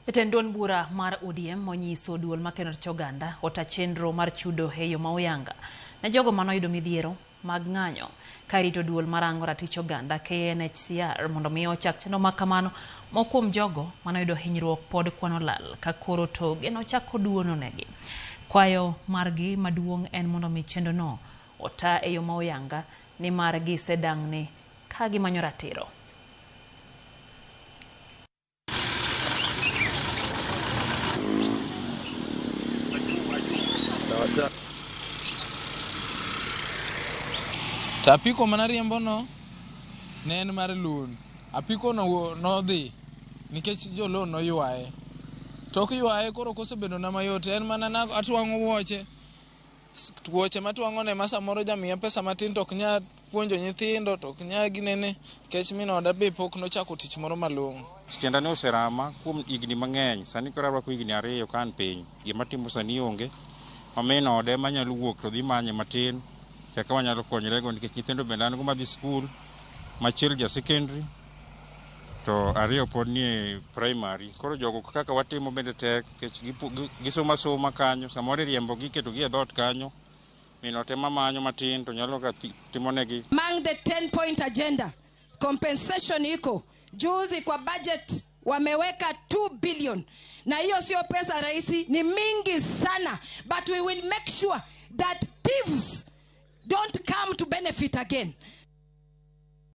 Jatend duond bura mar ODM onyiso duol makeno tich oganda ota chenro mar chudo e yo ma oyanga ne jogo manoyudo midhiero mag ng'anyo ka irito duol marango ratich oganda KNHCR mondo mi ochak chenro ma kamano. Moko kuom jogo manoyudo hinyruok pod kwano lal ka koro to geno chako duono negi. Kwayo margi maduong' en mondo mi chenrono ota e yo ma oyanga nimar gisedang'ni ka gimanyo ratiro. To apiko mana riembono ne en mar loan. Apiko no nodhi nikech jo loan noywaye. Tok ywaye koro kosebedo na mayot en mana na atwang'o wuoche. Wuoche matwang'o ne ma samoro jamiya pesa matin to ok nyal puonjo nyithindo to ok nyal ginene nikech min oda be pok nochako tich moro malong'o. Tienda ne oserama kuom higni mang'eny. Sani koro arwako higni 2 ka an piny. Gima timo sani onge. Ma min ode ema nyalo wuok to dhi manye matin kaka wanyalo konyrego nikech nyithindo bende an go madhi skul, machiel ja secondary to 2 pod nie primary. Koro jogo kaka watimo bende tek nikech gisomo asoma kanyo, samoro iriembogi iketogi e dhoot kanyo. Min ot ema manyo matin to nyalo ga timonegi. Among the 10-point agenda, compensation iko. Juzi kwa budget wameweka 2 billion. Na hiyo sio pesa rahisi, ni mingi sana. But we will make sure that thieves don't come to benefit again.